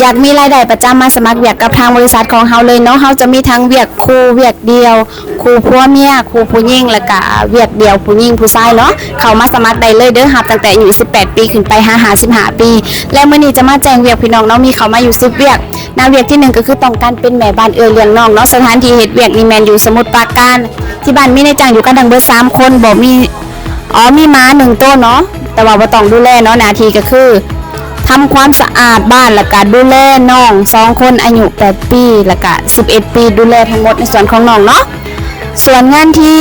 ຢາກມີລາຍໄດ້ປະຈຳ ມາສະໝັກວຽກກັບທາງບໍລິສັດຂອງເຮົາເລີຍເນາະ. ເຮົາຈະມີທັງວຽກຄູ່, ວຽກດ່ຽວ, ຄູ່ຜົວເມຍ, ຄູ່ຜູ້ຍິງ ແລະກະວຽກດ່ຽວຜູ້ຍິງຜູ້ຊາຍເນາະ. ເຂົ້າມາສະໝັກໄດ້ເລີຍເດີ, ຮັບຕັ້ງແຕ່ອາຍຸສິບແປດປີຂຶ້ນໄປຫາຫ້າສິບຫ້າປີ. ແລະມື້ນີ້ຈະມາແຈ້ງວຽກພີ່ນ້ອງເນາະ, ມີເຂົ້າມາຢູ່ສິບວຽກ. ໜ້າວຽກທີໜຶ່ງກໍຄືຕ້ອງການເປັນແມ່ບ້ານເອື້ອຍລ້ຽງນ້ອງເນາະ. ສະຖານທີ່ເຮັດວຽກນີ້ແມ່ນຢູ່ສະໝຸດປາການ. ທີ່ບ້ານມີນາຍຈ້າງຢູ່ກັນທັງເບິດສາມຄົນ, ບໍ່ມີ ອໍ ມີໝາໜຶ່ງໂຕເນາະ, ແຕ່ວ່າບໍ່ຕ້ອງດູແລເນາະ. ໜ້າທີ່ກໍຄືທຳຄວາມສະອາດບ້ານ ແລ້ວກະດູແລນ້ອງສອງຄົນອາຍຸແປດປີ ແລ້ວກະສິບເອັດປີ, ດູແລທັງໝົດໃນສ່ວນຂອງນ້ອງເນາະ. ສ່ວນງານທີ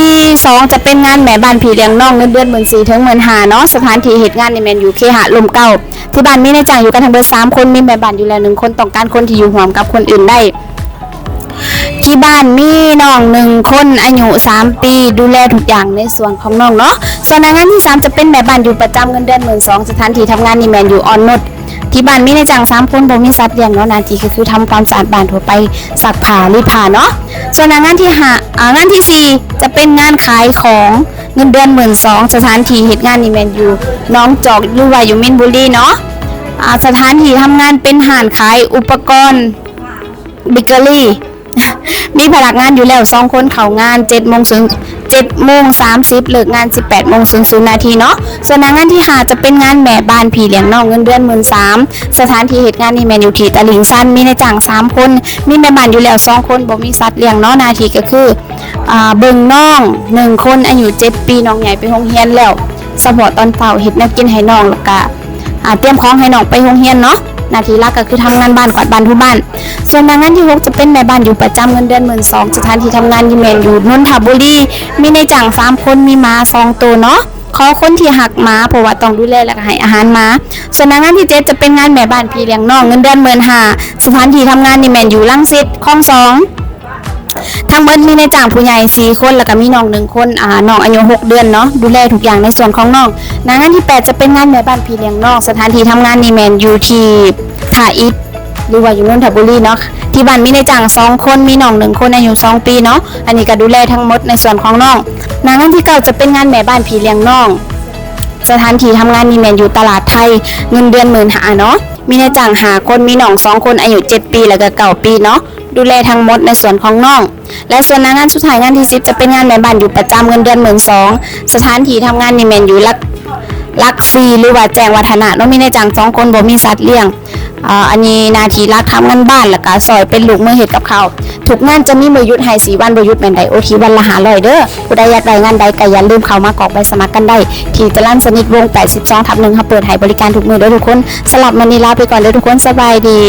ສອງຈະເປັນງານແມ່ບ້ານພີ່ລ້ຽງນ້ອງ, ເງິນເດືອນໝື່ນສີ່ເຖິງໝື່ນຫ້າເນາະ. ສະຖານທີ່ເຮັດງານນີ້ແມ່ນຢູ່ເຄຫະຮົ່ມເກົ້າ. ທີ່ບ້ານມີນາຍຈ້າງຢູ່ກັນທັງເບິດສາມຄົນ, ມີແມ່ບ້ານຢູ່ແລ້ວໜຶ່ງຄົນ, ຕ້ອງການຄົນທີ່ຢູ່ຮ່ວມກັບຄົນອື່ນໄດ້. ທີ່ບ້ານມີນ້ອງໜຶ່ງຄົນອາຍຸສາມປີ, ດູແລທຸກຢ່າງໃນສ່ວນຂອງນ້ອງເນາະ. ສ່ວນໜ້າງານທີສາມຈະເປັນແມ່ບ້ານຢູ່ປະຈຳ, ເງິນເດືອນໝື່ນສອງ. ສະຖານທີ່ທຳງານນີ້ແມ່ນຢູ່ອ່ອນນຸດ. ທີ່ບ້ານມີນາຍຈ້າງສາມຄົນ, ບໍ່ມີສັດລ້ຽງເນາະ. ໜ້າທີ່ກໍຄືທຳຄວາມສະອາດບ້ານທົ່ວໄປ, ຊັກຜ້າ, ລີດຜ້າເນາະ. ສ່ວນໜ້າງານທີຫ້າ ອ່າ ງານທີສີ່ຈະເປັນງານຂາຍຂອງ, ເງິນເດືອນໝື່ນສອງ. ສະຖານທີ່ເຮັດງານນີ້ແມ່ນຢູ່ໜອງຈອກ ຫຼືວ່າຢູ່ມີນບຸລີເນາະ. ອ່າ ສະຖານທີ່ທຳງານເປັນຮ້ານຂາຍອຸປະກອນ ເບເກີຣີ ມີພະນັກງານຢູ່ແລ້ວສອງຄົນ, ເຂົ້າງານເຈັດໂມງເຖິງ ເຈັດໂມງສາມສິບ, ເລີກງານສິບແປດໂມງເຖິງສູນນາທີເນາະ. ສ່ວນໜ້າງານທີຫ້າຈະເປັນງານແມ່ບ້ານພີ່ລ້ຽງນ້ອງ, ເງິນເດືອນໝື່ນສາມ. ສະຖານທີ່ເຮັດງານນີ້ແມ່ນຢູ່ທີ່ຕະລິ່ງຊັນ, ມີນາຍຈ້າງສາມຄົນ, ມີແມ່ບ້ານຢູ່ແລ້ວສອງຄົນ, ບໍ່ມີສັດລ້ຽງເນາະ. ໜ້າທີ່ກໍຄື ອ່າ ເບິ່ງນ້ອງໜຶ່ງຄົນອາຍຸເຈັດປີ, ນ້ອງໃຫຍ່ໄປໂຮງຮຽນແລ້ວ, ສະເພາະຕອນເຊົ້າເຮັດແນວກິນໃຫ້ນ້ອງ ແລ້ວກະ ອ່າ ຕຽມຂອງໃຫ້ນ້ອງໄປໂຮງຮຽນເນາະ. ໜ້າທີ່ຫຼັກກໍຄືທຳງານບ້ານ, ກວາດບ້ານ, ຖູບ້ານ. ສ່ວນໜ້າງານທີຫົກຈະເປັນແມ່ບ້ານຢູ່ປະຈຳ, ເງິນເດືອນໝື່ນສອງ. ສະຖານທີ່ທຳງານນີ້ແມ່ນຢູ່ນົນທະບູລີ, ມີນາຍຈ້າງສາມຄົນ, ມີໝາສອງໂຕເນາະ. ຂໍຄົນທີ່ຮັກໝາ ເພາະວ່າຕ້ອງດູແລ ແລ້ວກໍໃຫ້ອາຫານໝາ. ສ່ວນໜ້າງານທີເຈັດຈະເປັນງານແມ່ບ້ານພີ່ລ້ຽງນ້ອງ, ເງິນເດືອນໝື່ນຫ້າ. ສະຖານທີ່ທຳງານນີ້ແມ່ນຢູ່ລັງສິດ ຄອງສອງ. ທັງໝົດມີນາຍຈ້າງຜູ້ໃຫຍ່ສີ່ຄົນ ແລ້ວກໍມີນ້ອງໜຶ່ງຄົນ, ອ່າ ນ້ອງອາຍຸຫົກເດືອນເນາະ, ດູແລທຸກຢ່າງໃນສ່ວນຂອງນ້ອງ. ໜ້າງານທີແປດຈະເປັນງານແມ່ບ້ານພີ່ລ້ຽງນ້ອງ, ສະຖານທີ່ທຳງານນີ້ແມ່ນຢູ່ທີ່ທ່າອິດ ຫຼືວ່າຢູ່ນົນທະບູລີເນາະ. ທີ່ບ້ານມີນາຍຈ້າງສອງຄົນ, ມີນ້ອງໜຶ່ງຄົນອາຍຸສອງປີເນາະ, ອັນນີ້ກໍດູແລທັງໝົດໃນສ່ວນຂອງນ້ອງ. ໜ້າງານທີເກົ້າຈະເປັນງານແມ່ບ້ານພີ່ລ້ຽງນ້ອງ, ສະຖານທີ່ທຳງານນີ້ແມ່ນຢູ່ຕະຫຼາດໄທ, ເງິນເດືອນໝື່ນຫ້າເນາະ. ມີນາຍຈ້າງຫ້າຄົນ, ມີນ້ອງສອງຄົນອາຍຸເຈັດປີ ແລ້ວກໍເກົ້າປີເນາະ, ດູແລທັງໝົດໃນສ່ວນຂອງນ້ອງ. ແລະ ສ່ວນໜ້າງານສຸດທ້າຍ, ງານທີສິບຈະເປັນງານແມ່ບ້ານຢູ່ປະຈຳ, ເງິນເດືອນໝື່ນສອງ. ສະຖານທີ່ທຳງານນີ້ແມ່ນຢູ່ຫຼັກ ຫຼັກສີ່ ຫຼືວ່າແຈ້ງວັດທະນະເນາະ, ມີນາຍຈ້າງສອງຄົນ, ບໍ່ມີສັດລ້ຽງ. ເອີ ອັນນີ້ໜ້າທີ່ຫຼັກທຳງານບ້ານ ແລ້ວກໍຊ່ອຍເປັນລູກມືເຮັດກັບເຂົ້າ. ທຸກງານຈະມີມື້ຢຸດໃຫ້ສີ່ວັນ, ບໍ່ຢຸດແມ່ນໄດ້ໂອທີວັນລະຫ້າຮ້ອຍເດີ້. ຜູ້ໃດຢາກໄດ້ງານໃດກໍຢ່າລືມເຂົ້າມາກອກໃບສະໝັກກັນໄດ້ ທີ່ຈະລັນສະນິດວົງ ແປດສິບສອງທັບໜຶ່ງ. ເຮົາເປີດໃຫ້ບໍລິການທຸກມື້ເດີ້ທຸກຄົນ. ສຳລັບມື້ນີ້ລາໄປກ່ອນເດີ້ທຸກຄົນ, ສະບາຍດີ.